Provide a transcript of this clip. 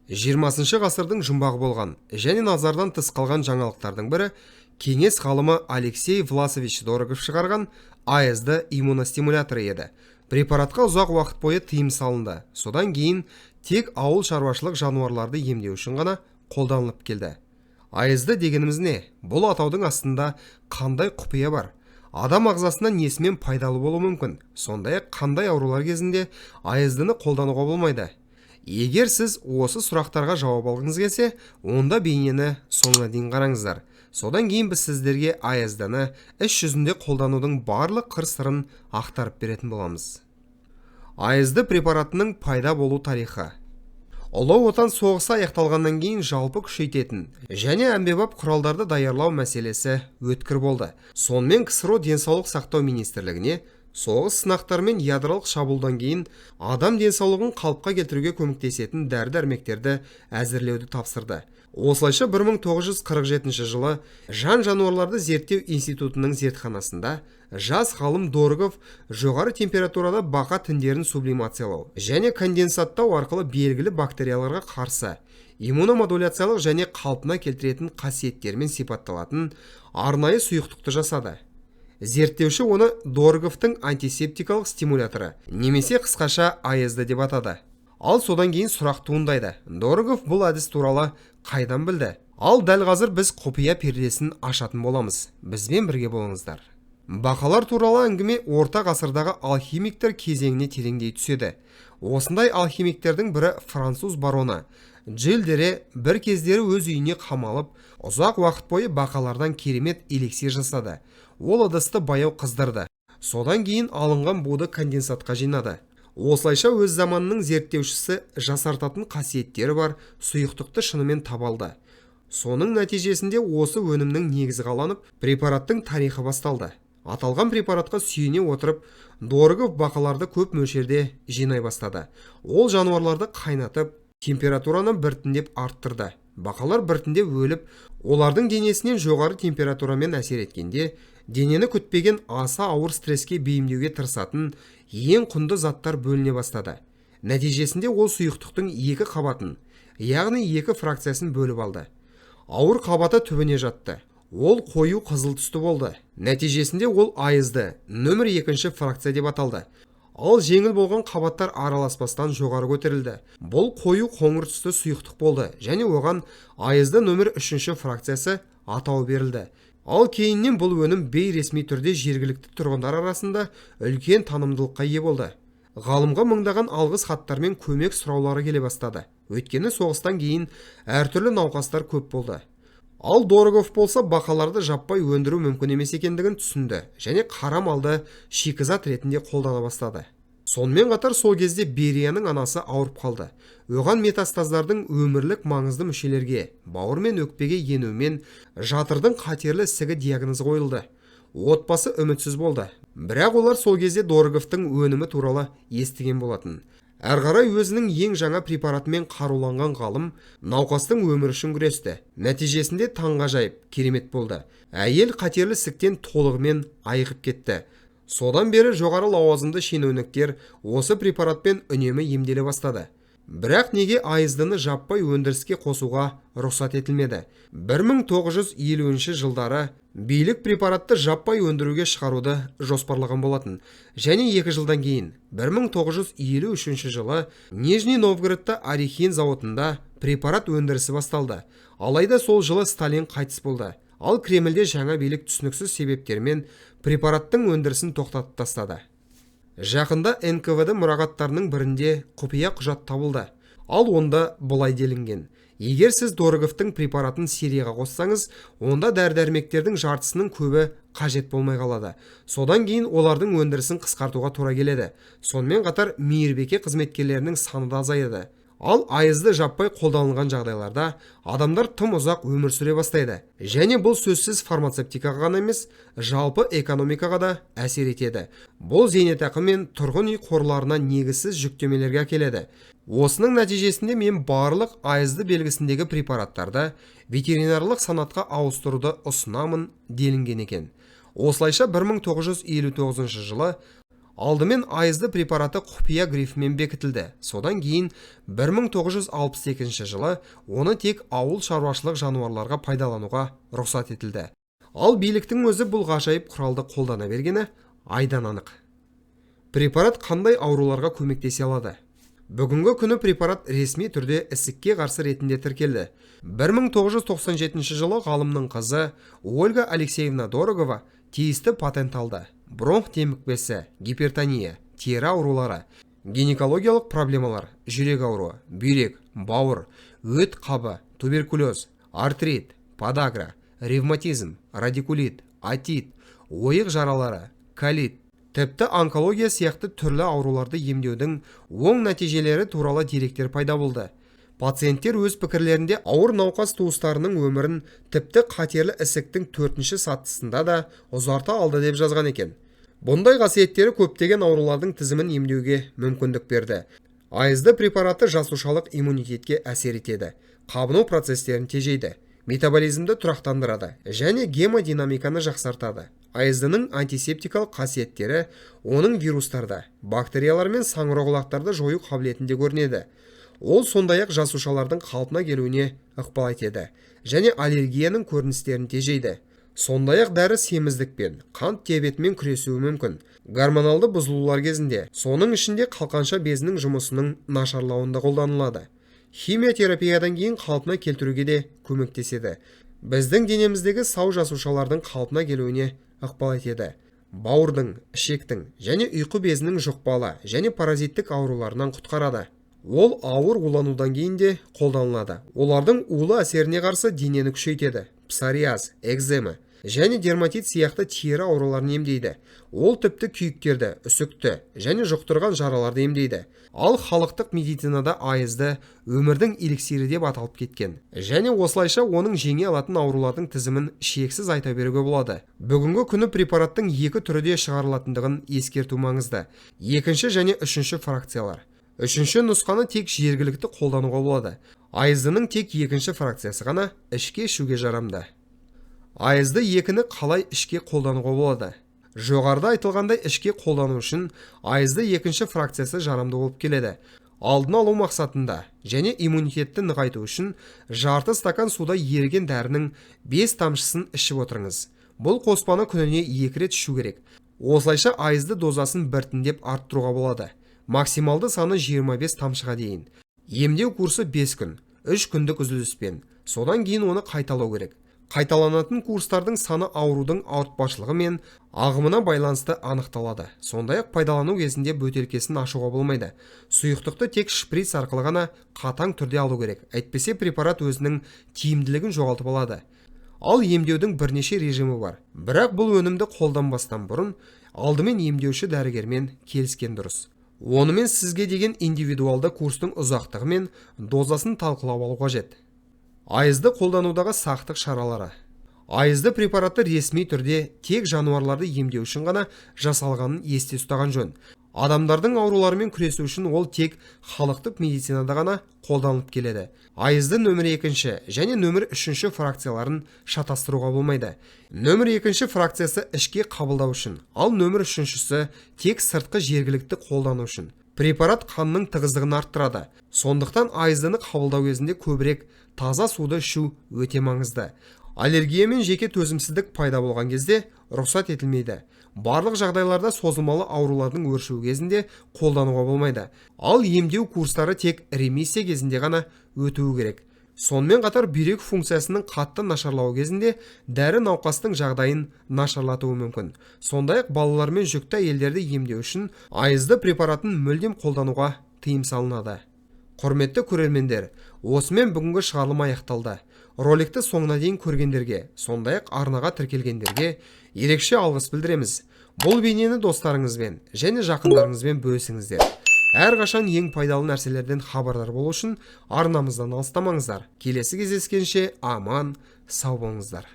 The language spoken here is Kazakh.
20 ғасырдың жұмбағы болған және назардан тыс қалған жаңалықтардың бірі кеңес ғалымы Алексей Власович Дорогов шығарған АСД иммуностимуляторы еді. Препаратқа ұзақ уақыт бойы тыйым салынды. Содан кейін тек ауыл шаруашылық жануарларды емдеу үшін ғана қолданылып келді. АСД дегеніміз не? Бұл атаудың астында қандай құпия бар? Адам ағзасына несімен пайдалы болуы мүмкін? Сондай-ақ қандай аурулар кезінде АСД-ны қолдануға болмайды? Егер сіз осы сұрақтарға жауап алғыңыз келсе, онда бейнені соңына дейін қараңыздар. Содан кейін біз сіздерге АСД-ны іс жүзінде қолданудың барлық қыр-сырын ақтарып беретін боламыз. АСД препаратының пайда болу тарихы. Ұлы Отан соғысы аяқталғаннан кейін жалпы күшейтетін және әмбебап құралдарды даярлау мәселесі өткір болды. Сонымен КСРО денсаулық сақтау министрлігіне соғыс сынақтары мен ядролық шабуылдан кейін адам денсаулығын қалыпқа келтіруге көмектесетін дәрі-дәрмектерді әзірлеуді тапсырды. Осылайша 1947 жылы жан-жануарларды зерттеу институтының зертханасында жас ғалым Дорогов жоғары температурада бақа тіндерін сублимациялау және конденсаттау арқылы белгілі бактерияларға қарсы иммуномодуляциялық және қалпына келтіретін қасиеттермен сипатталатын арнайы сұйықтықты жасады. Зерттеуші оны Дороговтың антисептикалық стимуляторы немесе қысқаша АСД деп атады. Ал содан кейін сұрақ туындайды. Дорогов бұл әдіс туралы қайдан білді? Ал дәл қазір біз құпия пердесін ашатын боламыз. Бізбен бірге болыңыздар. Бақалар туралы әңгіме орта ғасырдағы алхимиктер кезеңіне тереңдей түседі. Осындай алхимиктердің бірі француз бароны Джиль Дере бір кездері өз үйіне қамалып, ұзақ уақыт бойы бақалардан керемет эликсир жасады. Ол ыдысты баяу қыздырды. Содан кейін алынған буды конденсатқа жинады. Осылайша өз заманының зерттеушісі жасартатын қасиеттері бар сұйықтықты шынымен таба алды. Соның нәтижесінде осы өнімнің негізі қаланып, препараттың тарихы басталды. Аталған препаратқа сүйене отырып, Дорогов бақаларды көп мөлшерде жинай бастады. Ол жануарларды қайнатып, температураны біртіндеп арттырды. Бақалар біртіндеп өліп, олардың денесінен жоғары температурамен әсер еткенде, денені күтпеген аса ауыр стресске бейімдеуге тырысатын ең құнды заттар бөліне бастады. Нәтижесінде ол сұйықтықтың екі қабатын, яғни екі фракциясын бөліп алды. Ауыр қабаты түбіне жатты. Ол қою қызыл түсті болды. Нәтижесінде ол АСД нөмір екінші фракция деп аталды. Ал жеңіл болған қабаттар араласпастан жоғары көтерілді. Бұл қою қоңыр түсті сұйықтық болды және оған АСД нөмір үшінші фракциясы атауы берілді. Ал кейіннен бұл өнім бейресми түрде жергілікті тұрғындар арасында үлкен танымдылыққа ие болды. Ғалымға мыңдаған алғыс хаттар мен көмек сұраулары келе бастады. Өйткені соғыстан кейін әртүрлі науқастар көп болды. Ал Дорогов болса бақаларды жаппай өндіру мүмкін емес екендігін түсінді және қара малды шикізат ретінде қолдана бастады. Сонымен қатар сол кезде Берияның анасы ауырып қалды. Оған метастаздардың өмірлік маңызды мүшелерге, бауыр мен өкпеге енуімен жатырдың қатерлі ісігі диагнозы қойылды. Отбасы үмітсіз болды. Бірақ олар сол кезде Дороговтың өнімі туралы естіген болатын. Әрі қарай өзінің ең жаңа препаратымен қаруланған ғалым науқастың өмірі үшін күресті. Нәтижесінде таңғажайып керемет болды. Әйел қатерлі ісіктен толығымен айығып кетті. Содан бері жоғары лауазымды шенеуніктер осы препаратпен үнемі емделе бастады. Бірақ неге АСД-ны жаппай өндіріске қосуға рұқсат етілмеді? 1950 жылдары билік препаратты жаппай өндіруге шығаруды жоспарлаған болатын. Және 2 жылдан кейін 1953 жылы Нижний Новгородта Орехин зауытында препарат өндірісі басталды. Алайда сол жылы Сталин қайтыс болды. Ал Кремльде жаңа билік түсініксіз себептермен препараттың өндірісін тоқтатып тастады. Жақында НКВД мұрағаттарының бірінде құпия құжат табылды. Ал онда былай делінген: егер сіз Дороговтың препаратын серияға қоссаңыз, онда дәрі-дәрмектердің жартысының көбі қажет болмай қалады. Содан кейін олардың өндірісін қысқартуға тура келеді. Сонымен қатар мейірбике қызметкерлерінің саны да азаяды. Ал АСД жаппай қолданылған жағдайларда адамдар тым ұзақ өмір сүре бастайды. Және бұл сөзсіз фармацевтикаға ғана емес, жалпы экономикаға да әсер етеді. Бұл зейнетақы мен тұрғын үй қорларына негізсіз жүктемелерге әкеледі. Осының нәтижесінде мен барлық АСД белгісіндегі препараттарды ветеринарлық санатқа ауыстыруды ұсынамын делінген екен. Осылайша 1959 жылы Алдымен АИЗД препараты құпия грифімен бекітілді. Содан кейін 1962 жылы оны тек ауыл шаруашылық жануарларға пайдалануға рұқсат етілді. Ал биліктің өзі бұл ғажайып құралды қолдана бергені айдан анық. Препарат қандай ауруларға көмектесе алады? Бүгінгі күні препарат ресми түрде ісікке қарсы ретінде тіркелді. 1997 жылы ғалымның қызы Ольга Алексеевна Дорогова тиісті патент алды. Бронх демікпесі, гипертония, тері аурулары, гинекологиялық проблемалар, жүрек ауруы, бүйрек, бауыр, өт қабы, туберкулез, артрит, подагра, ревматизм, радикулит, отит, ойық жаралары, колит, тіпті онкология сияқты түрлі ауруларды емдеудің оң нәтижелері туралы деректер пайда болды. Пациенттер өз пікірлерінде ауыр науқас туыстарының өмірін тіпті қатерлі ісіктің 4-ші сатысында да ұзарта алды деп жазған екен. Бұндай қасиеттері көптеген аурулардың тізімін емдеуге мүмкіндік берді. АИЗД препараты жасушалық иммунитетке әсер етеді, қабыну процестерін тежейді, метаболизмді тұрақтандырады және гемодинамиканы жақсартады. АИЗД-ның антисептикалық қасиеттері оның вирустарды, бактериялар мен саңырауқұлақтарды жою қабілетінде көрінеді. Ол сондай-ақ жасушалардың қалпына келуіне ықпал етеді және аллергияның көріністерін тежейді. Сондай-ақ дәрі семіздікпен, қант диабетімен күресуі мүмкін. Гормоналды бұзылулар кезінде, соның ішінде қалқанша безінің жұмысының нашарлауында қолданылады. Химиотерапиядан кейін қалпына келтіруге де көмектеседі. Біздің денеміздегі сау жасушалардың қалпына келуіне ықпал етеді. Бауырдың, ішектің және ұйқы безінің жұқпалы және паразиттік ауруларынан құтқарады. Ол ауыр уланудан кейін де қолданылады. Олардың улы әсеріне қарсы денені күшейтеді. Псориаз, экзема және дерматит сияқты тері ауруларын емдейді. Ол тіпті күйіктерді, үсікті және жұқтырған жараларды емдейді. Ал халықтық медицинада АИЗД өмірдің эликсирі деп аталып кеткен. Және осылайша оның жеңе алатын аурулардың тізімін шексіз айта беруге болады. Бүгінгі күні препараттың екі түрі де шығарылатындығын ескерту маңызды. Екінші және үшінші фракциялар. Үшінші нұсқаны тек жергілікті қолдануға болады. АИЗД-ның тек екінші фракциясы ғана ішке ішуге жарамды. АИЗД 2-ні қалай ішке қолдануға болады? Жоғарыда айтылғандай, ішке қолдану үшін АИЗД екінші фракциясы жарамды болып келеді. Алдын алу мақсатында және иммунитетті нығайту үшін жарты стакан суда еріген дәрінің 5 тамшысын ішіп отырыңыз. Бұл қоспаны күніне 2 рет ішу керек. Осылайша АИЗД дозасын біртіндеп арттыруға болады. Максималды саны 25 тамшыға дейін. Емдеу курсы 5 күн, 3 күндік үзіліспен. Содан кейін оны қайталау керек. Қайталанатын курстардың саны аурудың ауыртпашылығы мен ағымына байланысты анықталады. Сондай-ақ пайдалану кезінде бөтелкесін ашуға болмайды. Сұйықтықты тек шприц арқылы ғана қатаң түрде алу керек. Әйтпесе препарат өзінің тиімділігін жоғалтып алады. Ал емдеудің бірнеше режимі бар. Бірақ бұл өнімді қолданбастан бұрын алдымен емдеуші дәрігермен келіскен дұрыс. Онымен сізге деген индивидуалды курстың ұзақтығы мен дозасын талқылап алу қажет. АИЗД қолданудағы сақтық шаралары. АИЗД препараты ресми түрде тек жануарларды емдеу үшін ғана жасалғанын есте ұстаған жөн. Адамдардың ауруларымен күресу үшін ол тек халықтық медицинада ғана қолданылып келеді. АИЗД нөмір 2 және нөмір 3 фракцияларын шатастыруға болмайды. Нөмір 2 фракциясы ішке қабылдау үшін, ал нөмір 3-шісі тек сыртқы жергілікті қолдану үшін. Препарат қанның тығыздығын арттырады. Сондықтан АИЗД-ны қабылдау кезінде көбірек таза суды ішу өте маңызды. Аллергия мен жеке төзімсіздік пайда болған кезде рұқсат етілмейді. Барлық жағдайларда созылмалы аурулардың өршуі кезінде қолдануға болмайды. Ал емдеу курстары тек ремиссия кезінде ғана өтуі керек. Сонымен қатар бүйрек функциясының қатты нашарлауы кезінде дәрі науқастың жағдайын нашарлатуы мүмкін. Сондай-ақ балалар мен жүкті әйелдерді емдеу үшін АИЗД препаратын мүлдем қолдануға тыйым салынады. Құрметті көрермендер, осымен бүгінгі шығарылым аяқталды. Роликті соңына дейін көргендерге, сондай-ақ арнаға тіркелгендерге ерекше алғыс білдіреміз. Бұл бейнені достарыңызбен және жақындарыңызбен бөлісіңіздер. Әрқашан ең пайдалы нәрселерден хабардар болу үшін арнамыздан алыстамаңыздар. Келесі кездескенше аман, сау болыңыздар.